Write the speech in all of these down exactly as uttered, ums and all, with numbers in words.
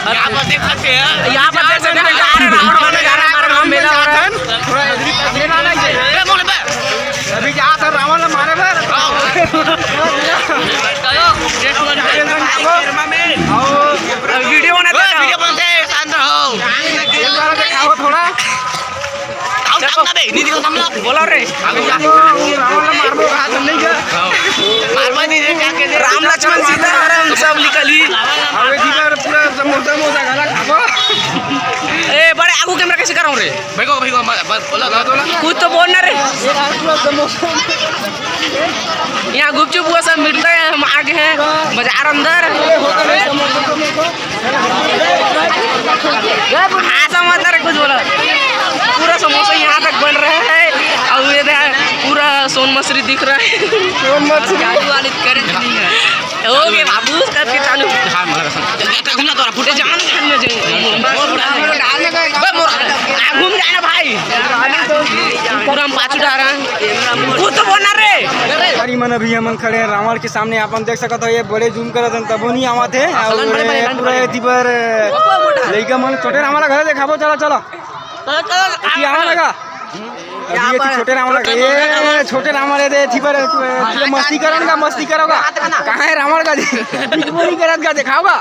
यहाँ पर देख सकते हैं, यहाँ पर देख सकते हैं, रावण होने जा रहा है, हमारे गाँव में मेला हो रहा है। अभी जा सर रावण ला मारे बर। चलो, वीडियो बनाते हैं। वीडियो बनाते हैं, शांत रहो। थोड़ा आओ, आओ ना बे, नहीं दिखा सामने। बोला रे। अभी जा। रावण ला मारबो, कहा तुम नहीं गया। मारबा नहीं रे, क्या कहते हैं? राम लक्ष्मण सीता हरण सब निकली। अबे दीवार पूरा समोसा, समोसा खाना खाबो। ए, बड़े आगू कैमरा कैसे कराऊं रे? भाई को, भाई को, मत, मत, बोला, बोला, बोला। कुछ तो बोल ना रे। पूरा समोसा। यहाँ गुपचुप हुआ सब मिलता है, हम आ गए हैं बाजार अंदर। हाँ, समझदार है, कुछ बोला। पूरा समोसा यहाँ तक बन रहा है। और ये देखा, पूरा सोन मछली दिख रहा है। सोन मछली। चालू वाली करंट नहीं है। ओके बाबू, कब के चालू? हाँ, मला कसम। घूमना तो फुटे जान खान में जाए। घूम जाए ना भाई। पूरा हम पाछू उठा रहा है। कुछ तो बोलना रे। अरे मन, अभी हमन खड़े हैं रावण के सामने, अपन देख सकत हो, ये बड़े जूम करत हन, तबो नहीं आवत है। और पूरा एती बर लइका मन छोटे रावण ला घर देखाबो, चला, चला। एती आवा लगा। अभी ये छोटे रावण लगा, ये छोटे रावण है, एती बर मस्ती करन का, मस्ती करोगा। कहाँ है रावण का? कुछ नहीं करत का, देखाओगा?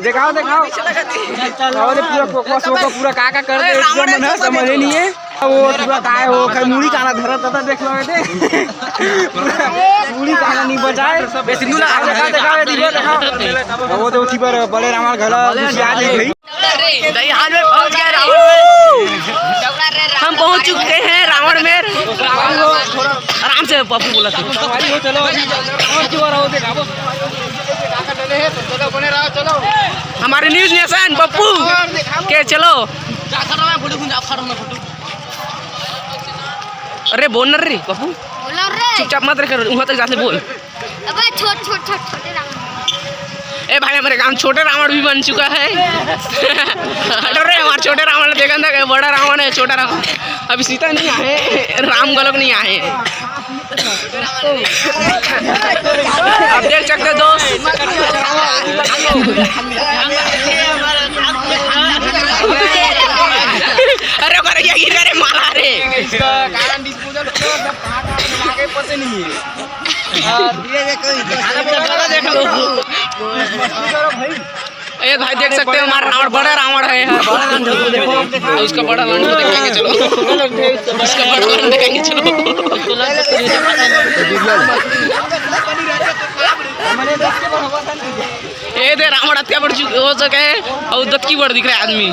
देखाओ, देखाओ। और पूरा कोकवा सोकवा पूरा का का कर दे, एकदम मन समझ नहीं है। वो पूरा काय हो, खाली मुड़ी काना धरत था, देख लो बेटे। पूरा मुड़ी काना नहीं बचाए। बे सिंधु ला, देखा, देखा, देखा, देखा। वो तो उठी पर बड़े रावण घला, कुछ याद है भाई। दहिहान में पहुंच गए रावण। हम पहुंच चुके हैं रावण में। आराम से पप्पू बोला था। हमारे न्यूज नेशन पप्पू के चलो। अरे बोल ना रे पप्पू, बोलो रे। चुपचाप मत रह, वहां तक जाते बोल। अबे छोट, छोट, छोट, छोटे रावण। ए भाई, हमारे गांव छोटे रावण भी बन चुका है। हटो रे, हमारे छोटे रावण देखा था, बड़ा रावण है, छोटा रावण। अभी सीता नहीं आए, राम गलक नहीं आए। आप देख सकते हो दोस्त। अरे, अरे, ये गिर रे, माला रे। इसका कारण disposal तो सब कहाँ, कहाँ से आगे पता नहीं है। ये देखो, ये देखो। ए भाई, देख सकते हो, हमारा रावण, बड़ा रावण है यार। और उसका बड़ा लंडू दिखाएंगे, चलो। उसका बड़ा लंडू दिखाएंगे, चलो। ये दे, रावण हत्या बढ़ चुकी, हो चुका है और दत्की बढ़ दिख रहा है आदमी।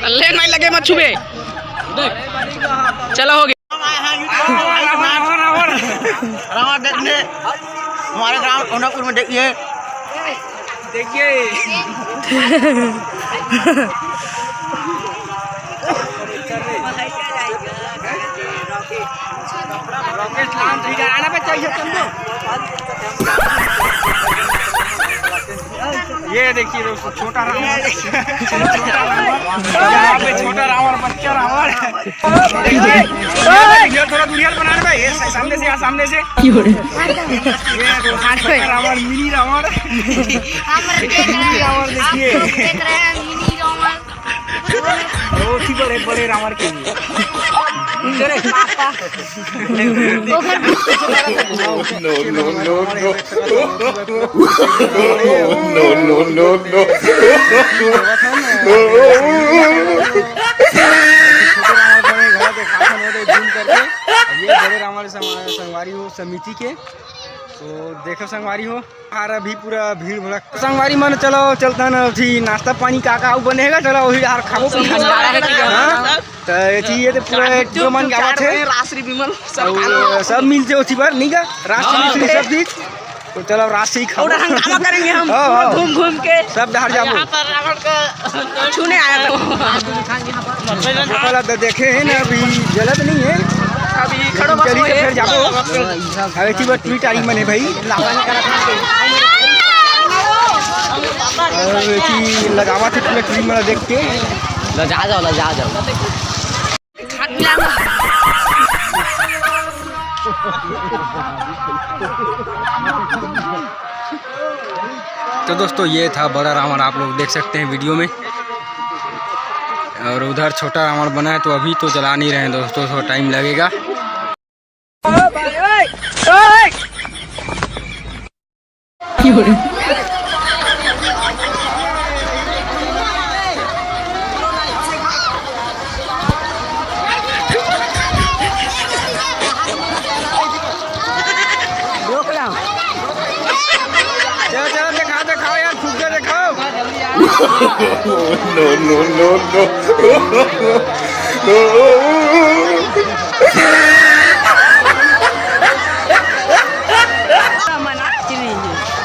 ले नहीं लगे, मत छुबे। चलो, हो गया। रावण देखने हमारे गांव कोनापुर में देखिए। देखिए। रॉकेट लॉन्च भी कराना पे चाहिए तुमको। ये देखिए दोस्तों, छोटा रावण। छोटा रावण। यहाँ पे छोटा रावण, बच्चा रावण। देखिए, ये थोड़ा दूरिया बना रहे भाई, ये सामने से, यहाँ सामने से। ये देखो, छोटा रावण, मिनी रावण। मिनी रावण देखिए। बहुत ही बड़े, बड़े रावण के लिए। No, no, no, no. No, no, no, no. छोटे रावण बने घर के खासन होते जूम करके। ये बड़े रावण संग-, संगवारी हो समिति के। तो देखो संगवारी हो, यार अभी पूरा भीड़ भड़क। संगवारी मन चलो चलता ना, अभी नाश्ता पानी का का बनेगा, चलो वही यार खाबो पीबो। भंडारा है कि हाँ? तो ये चीज, ये तो पूरा एक दो मन गावत है। रासरी विमल सब और सब मिलते हो चिबर, नहीं का? रासरी, हाँ। सब चीज। तो चलो, राशि खाओ। और हंगामा करेंगे हम, हाँ, पूरा हाँ। घूम घूम के। सब डहर जाबो। यहाँ पर रावण का छूने आया था। पहला तो देखे हैं ना, अभी जलत नहीं है। अभी खड़ो बस चलिए, वही है। फिर जाबो। अबे की बात ट्वीट आ रही मने भाई। अबे की लगावा थे पूरा ट्वीट में देख के। लजा जाओ, लजा जाओ। तो दोस्तों, ये था बड़ा रावण, आप लोग देख सकते हैं वीडियो में। और उधर छोटा रावण बना है, तो अभी तो जला नहीं रहे हैं दोस्तों, थोड़ा टाइम लगेगा। रोक ला। चलो, चलो, दिखाओ, दिखाओ यार, फुग्गा दिखाओ। No, no, no, no। मना नहीं है।